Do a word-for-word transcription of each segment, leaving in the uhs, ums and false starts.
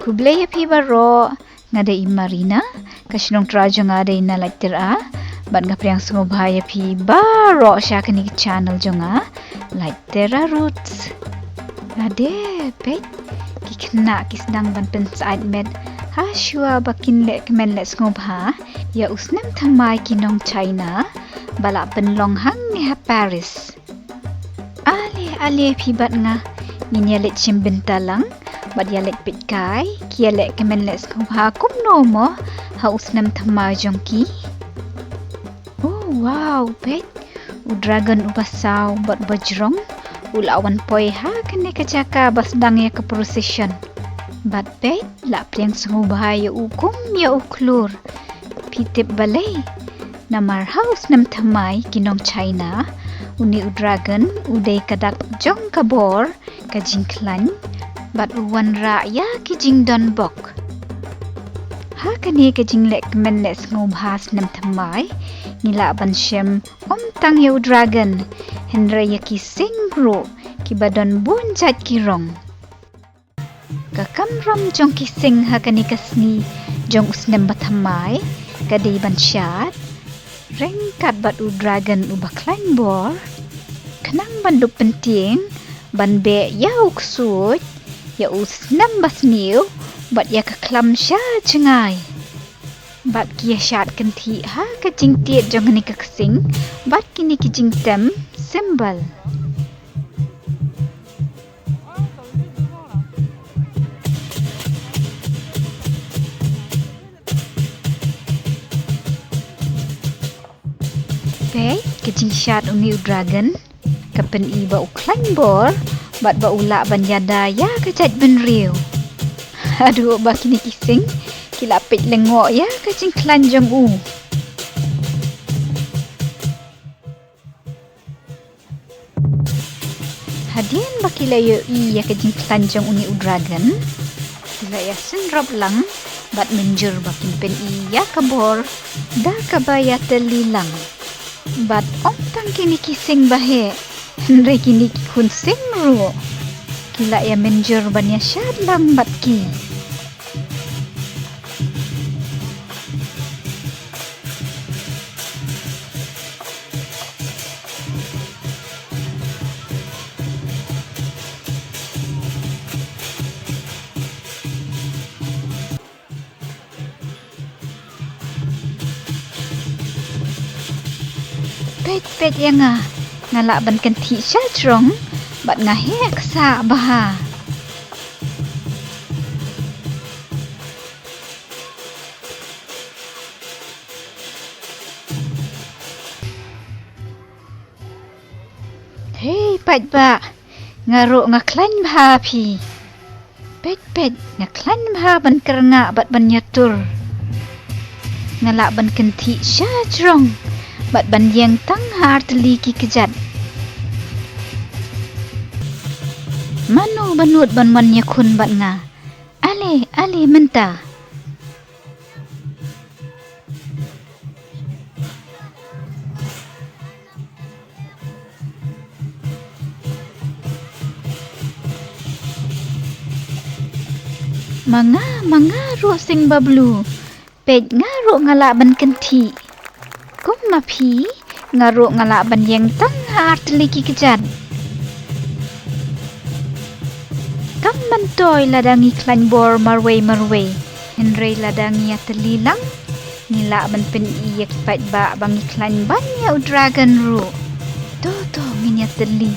Khublei ïa phi baroh, nga dei i Marina, ka shnong trai jong nga dei na Laittera, bad nga pdiang sngewbha ïa phi baroh sha kane ka channel jong nga, Laittera Roots. Ade, peit, ki khynnah ki sdang ban pynsyaid met, ha shuwa ba kin leh kmen leh sngewbha ïa u snem thymmai ki nong China, ba la pynlong hangne ha Paris. Ale, ale phi bad nga, ngin ïa leit shim bynta lang, bad ïa leit peitkai, ki ïa leh kmen leh sngewbha kumno mo, ha u snem thymmai jong ki. Oh, wow, peit, u dragon uba saw, bad uba jrong, u la wan poi ha kane ka jaka ba sdang ïa ka procession. Bad peit, la pdiang sngewbha ïa u kum ïa u khlur. Phi tip balei? Namar ha u snem thymmai ki nong China, une u dragon, u dei ka dak jong ka bor, ka jingkhlaiñ, bad u wanrah ïa ki jingdon bok. Ha kane ka jingleh kmen leh sngewbha snem thymmai, ngi lah ban shem ym tang ïa u dragon, hynrei ïa ki sing ruh, kiba don bun jait ki rong. Ka kamram jong ki sing ha kane ka sngi jong u snem bathymmai, ka dei ban shad ryngkat bad u dragon uba khlaiñ bor, khnang ban dup pyntieng, ban beh ïa u ksuid, ïa u snem basniew, bad ïa ka khlam sha jngai. Bad ki ïa shad kynthih ha ka jingtied jong kane ka ksing, bad kine ki jingtem symbol. Peit, ka jingshad une u dragon, ka pyni ba u khlaiñ bor, bad ba u lah ban ïada ïa ka jaitbynriew. Haduh ba kine ki sing, ki la peit lyngngoh ïa ka jingkhlaiñ jong u. Hadien ba ki la ïohi ïa ka jingkhlaiñ jong une u dragon, ki la ïa synrop lang, bad mynjur ba kin pyni ïa ka bor, da kaba ïatylli lang. Bad ym tang kine ki sing baheh, hynrei kine ki khun sing ruh, ki la ïa mynjur ban ïa shad lang bad ki. Peit, peit ïa nga, nga lah ban kynthih sha jrong, bad nga heh ksah bha. Hei, paidbah, nga ruh nga khlaiñ bha phi. Peit, peit, nga khlaiñ bha ban kyrngah bad ban ïatur. Nga lah ban kynthih sha jrong, bad ban ïeng tang ha artylli ki kjat. Mano ba nud ban wan ïakhun bad nga? Ale, ale mynta. Ma nga, ma nga ruh sing ba blue. Peit nga ruh nga lah ban kynthih. Kum ma phi, nga ruh nga lah ban ïeng tang ha artylli ki kjat. Kam myntoi lada ngi khlaiñ bor marwei marwei, hynrei lada ngi ïatylli lang, ngi lah ban pyni ïa ki paidbah ba ngi khlaiñ ban ïa u dragon ruh. To, to, ngin ïatylli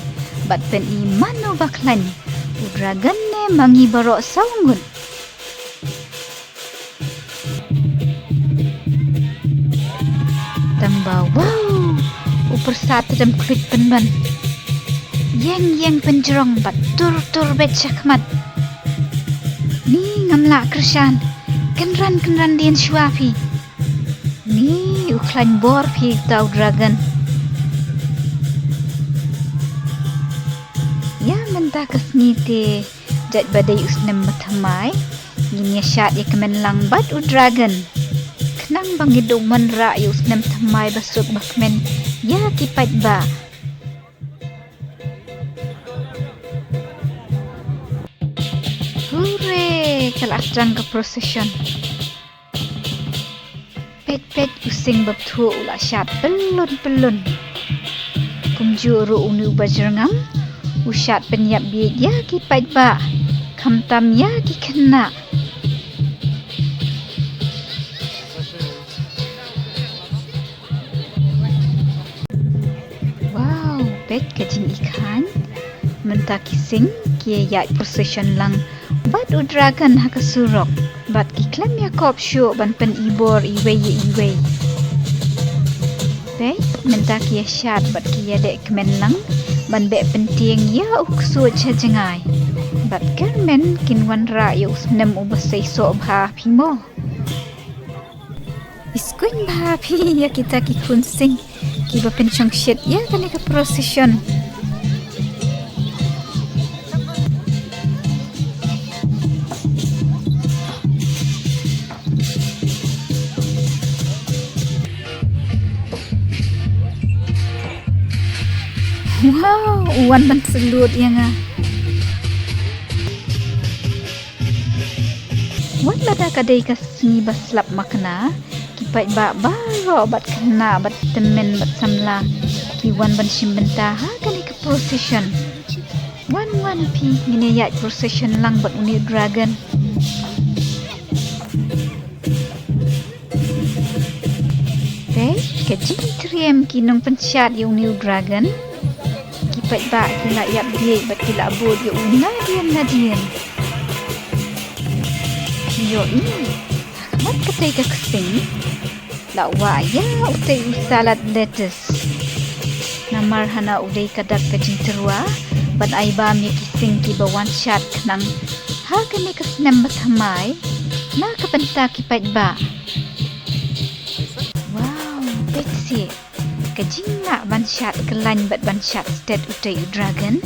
bad pyni mano ba khlaiñ, u dragon ne ma ngi baroh saw ngut. Tang ba, wow, u pyrsa te dang khluit pynban. Ïeng ïeng pynjrong bad tur tur beit shakhmat. Ni ngam lah kyrshan, kynran kynran dien shuwa phi. Ni u khlaiñ bor phi uta u dragon. Ïa mynta ka sngi te, jait ba dei u snem bathymmai, ngin ïa shad ïa kmen lang bad u dragon. Khnang ba ngin duh wanrah ïa u snem thymmai ba suk ba kmen ïa ki paidbah. Hure, ka la sdang ka procession. Peit peit u sing ba bthuh u la shad pyllun pyllun. Kumjuh ruh une u ba jyrngam u shad pynïap bieit ïa ki paidbah khamtam ïa ki khynnah. Wow, peit ka jingïakhain. Mynta ki sing ki ïaid procession lang bad u dragon ha ka surok bad ki khlem ïakop shuh ban pynibor iwei ïa iwei. Peit mynta ki ïashad bad ki ïadeh kmen lang ban beh pyntieng ïa u ksuid sha jngai. Bad kyrmen kin wanrah ïa u snem uba seisoh bha phi mo. Iskuin bha phi ïa kita ki khun sing kiba pynshongshit ïa kane ka procession. Wow, u wan ban salute ïa nga. Wat lada ka dei ka sngi ba slap makna, ki paidbah baroh bad khynnah bad tymmen bad samla ki wan ban shim bynta ha kane ka procession. Wan wan phi, ngin ïa ïaid procession lang bad une u dragon. Te ka jingtriem ki nongpynshad ïa une u dragon. Ki paidbah ki la ïap bieit bad ki la bud ïa u nadien nadien. Ïohi, ha khmat katei ka ksing la wah ïa utei u salad lettuce. Namar hana u dei ka dak ka jingtyrwa ban ai bam ïa ki sing kiba wan shad khnang ha kane ka snem bathymmai na ka bynta ki paidbah. Wow, peit seh ka jinglah ban shad kyllaiñ bad ban shad stet utei u dragon.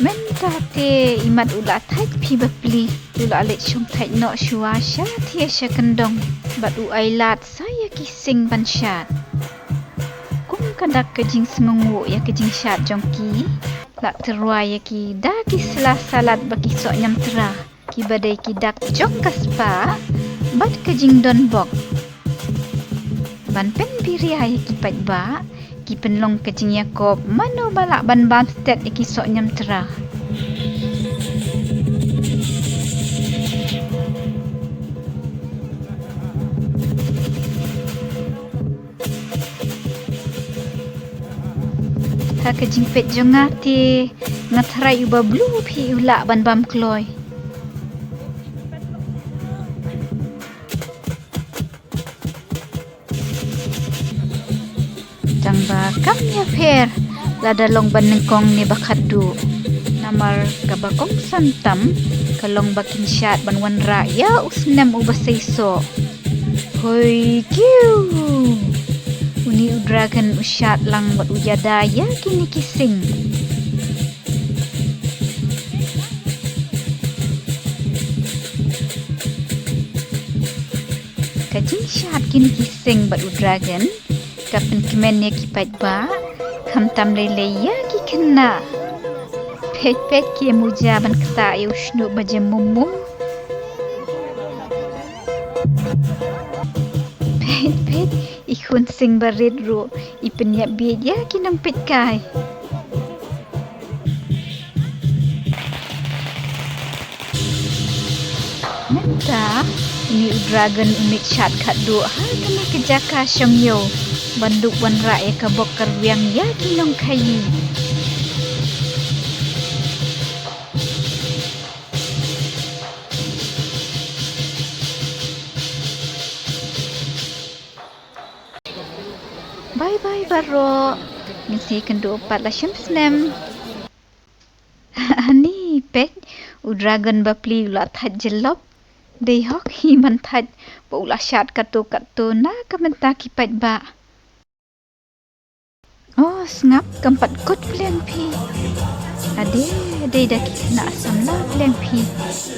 Mynta te i mat u la thait phi bapli, u la leit shong thait noh shuwa sha thiah sha kyndong bad u ai lad sa ïa ki sing ban shad. Kum ka dak ka jingsngewnguh ïa ka jingshad jong ki, la tyrwa ïa ki da ki sla salad ba ki soh ñiamtra, kiba dei ki dak jong ka spah bad ka jingdon bok. Ban pynbiria ïa ki paidbah, ki pynlong ka jingïakop mano ba lah ban bam stet ïa ki soh ñiamtra. Ha ka jingpeit jong nga te nga tharai uba blue phi u lah ban bam kloi. Tang ba kam ïapher lada long ba nyngkong ne ba khatduh. Namar kaba kongsan tam ka long ba kin shad ban wanrah ïa u snem uba seisoh. Hoi kiu! Une u dragon u shad lang bad u ïada ïa kine ki sing. Ka jingshad kine ki sing bad u dragon ka pynkmen ïa ki paidbah, khamtam lei lei ïa ki khynnah. Peit peit ki ïa muja ban ktah ïa u shnuh ba jem mum mum. Peit peit i khun sing barit ruh i pynïap bieit ïa ki nongpeitkai. Mynta une u dragon u mih shad khatduh ha kane ka jaka shong ïew ban duh wanrah ïa ka bok ka rwiang ïa ki nongkhaïi. Bye bye baroh. Ngin sa ïakynduh pat la shem snem. Ani peit, u dragon bapli u la thait jyllop. Dei hok hi ban thait ba u la shad katto katto na ka bynta ki paidbah. Oh, sngap, kam pat kut pleng phi. Ade, ade da ki khynnah samla pleng phi.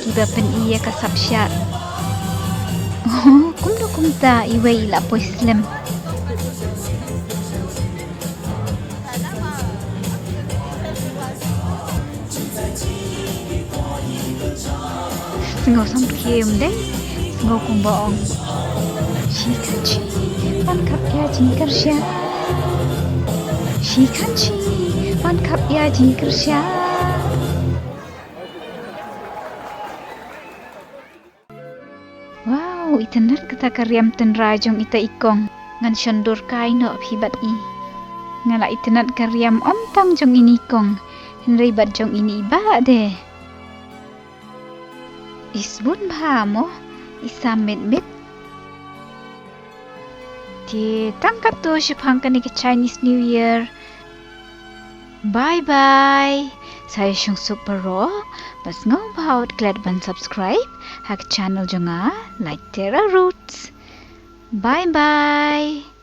Kiba pyni ïa ka sap shad. Oh, kumno kumta iwei i la poi slem. Sngew samrkhie ym dei, sngew kumba ong. Shi khan shi, pan khap ïa jingkyrshan. Shi khan shi, pan khap ïa jingkyrshan. Wow, itynnad kata ka riam tynrai jong ita i kong. Ngan shon dur kai noh phi bad i. Nga la itynnad ka riam ym tang jong ini i kong, hynrei bad jong ini i bah de. I sbun bha mo, i sam mit mit. Te tang katto shaphang kane ka Chinese New Year. Bye bye. Sa ïa shong suk baroh. Bad sngewbha wat klet ban subscribe ha ka channel jong nga, Like Terra Roots. Bye bye.